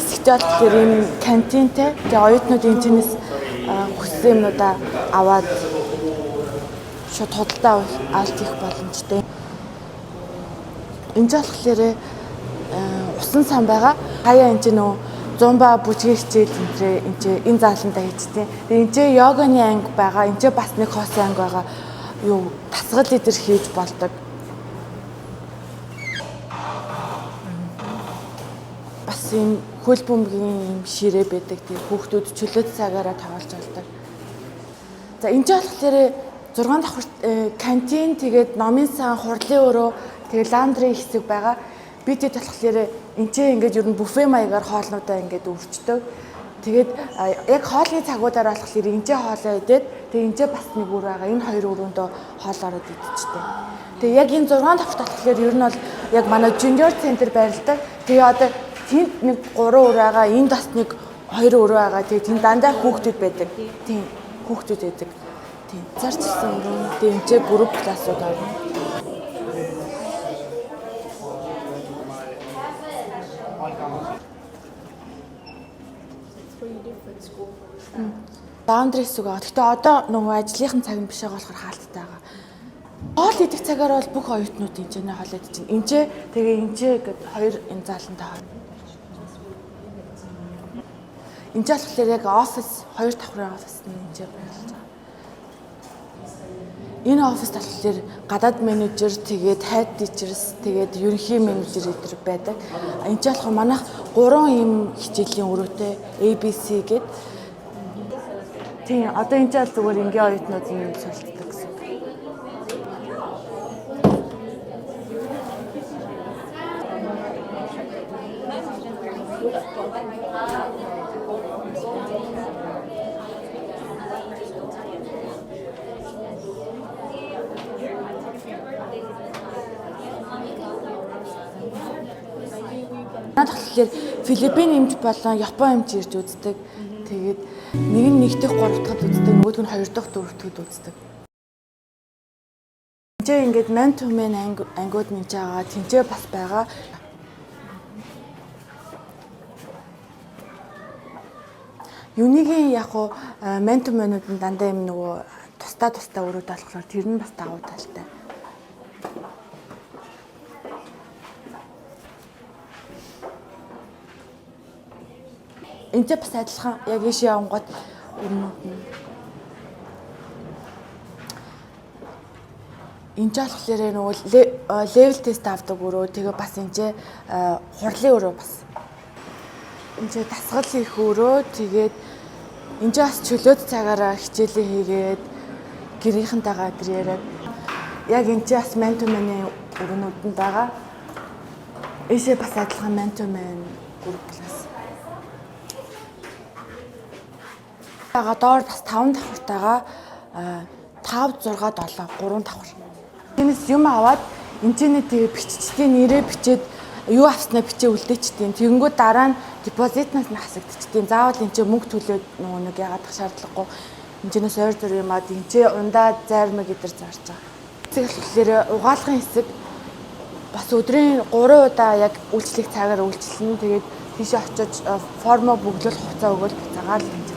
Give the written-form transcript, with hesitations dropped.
хэсэгтээ болохоор ийм кантинтэй. Тэгээ оюутнууд энэ чэнэс хүссэн юмнуудаа аваад шууд худалдаа авалт хийх боломжтой. Энд болохоор усан сан байгаа. Хаяа энэ ч нөө зумба бүжгийн хичээл энэ ч энэ зааландаа хийжтэй. Тэгээ энэ ч йоганы анги байгаа. Энэ ч бас нэг хоосон анги байгаа. Юу дасгал эдэр хийж болдог. Бас ийм хөл бөмбөгийн ийм ширээ байдаг. Тэгээ хүүхдүүд чөлөөт цагаараа тоглож болдог. За энэ ч болохоор 6 давхар кантин, тэгээд номын сан, хурлын өрөө, тэгээд laundry хэсэг байгаа. Би тэд болохоор энэ ч ингээд ер нь буфе маягаар хоолнуудаа ингээд өрчдөг. Тэгээд яг хоолны цагуудаар болохоор энэ ч хоолоо идээд, тэгээд энэ ч бас нэг өрөө байгаа. Энэ хоёр өрөөндөө хоол ороод идчихдэг. Тэгээд яг энэ 6 давхарт болохоор ер нь бол яг манай junior center байрладаг. Тэгээ одоо тэнд нэг 3 өрөө байгаа, энд бас нэг 2 өрөө байгаа. Тэгээ тэнд дандаа хүүхдүүд байдаг. Тийм, хүүхдүүд байдаг. Тийм. Зарчилсан өрөө. Тэгээ энэ ч group class-ууд орно. Three different school styles. Laundry хэсэг байгаа. Гэхдээ одоо нөгөө ажлынхан цаг нь биш байгаа болохоор хаалттай байгаа. Хоол идэх цагаар бол бүх оюутнууд энэ ч нэ хоол идэж чинь. Энд ч тэгээ энэ ч гэд хоёр энэ заалантай хоёр. Энэ ч болохоор яг офис, хоёр давхрын офис нь энэ ч байрлаж байгаа. Энэ оффист болохоор гадаад менежер, тэгээд head teachers, тэгээд ерөнхий менежер эдэр байдаг. Энэ ч болохоор манайх гурван ийм хичээлийн өрөөтэй ABC гээд. Тийм, одоо энэ ч бол зүгээр энгийн оюутнууд нь суралцдаг гэсэн. Манайд болохоор Филиппин эмч болон Япон эмч ирж үздэг. Тэгээд нэг нь нэг дэх гурав дахьд үздэг, нөгөөх нь хоёр дахь дөрөв дахьд үздэг. Энд ингээд man to man ангиуд нь байгаа, тэнцээ бас байгаа. Юнигийн яг уу man to man-ууд нь дандаа юм нөгөө тусдаа тусдаа өрөөд болохоор тэр нь бас давуу талтай. Энд ч бас адилхан яг ийшээ явангууд өрнүүд нь. Энд ч болохоор нөгөө level test авдаг өрөө, тэгээ бас энэ ч хурлын өрөө бас. Энд ч дасгал хийх өрөө, тэгээд энэ ч бас чөлөөт цагаараа хичээлээ хийгээд гэрийнхэнтэйгээ тэр яриад. Яг энэ ч бас man to man-ийн өрөөнүүд нь байгаа. Ийшээ бас адилхан man to man group class. Байгаа доор бас 5 давхартайгаа 5 6 7 3 давхар. Тэрнээс юм аваад энэ ч нэ тэгээ биччихтээ, нэрээ бичээд юу авснаа бичээ үлдээчихдээ. Тэгэнгүүт дараа нь deposit-наас нь хасагдчихтээ. Заавал энэ ч мөнгө төлөөд нөгөө нэг яагаад шаардлагагүй. Энэ чнээс ойр зур юм аа энэ ч ундаа зайрмаг гэдэр зарж байгаа. Хэсэг болохоор угаалгын хэсэг, бас өдрийн 3 удаа яг үйлчлэх цагаар үйлчилнэ. Тэгээд тийшээ очиж формо бөглөл, хувцас өгөөл буцаагаад л энэ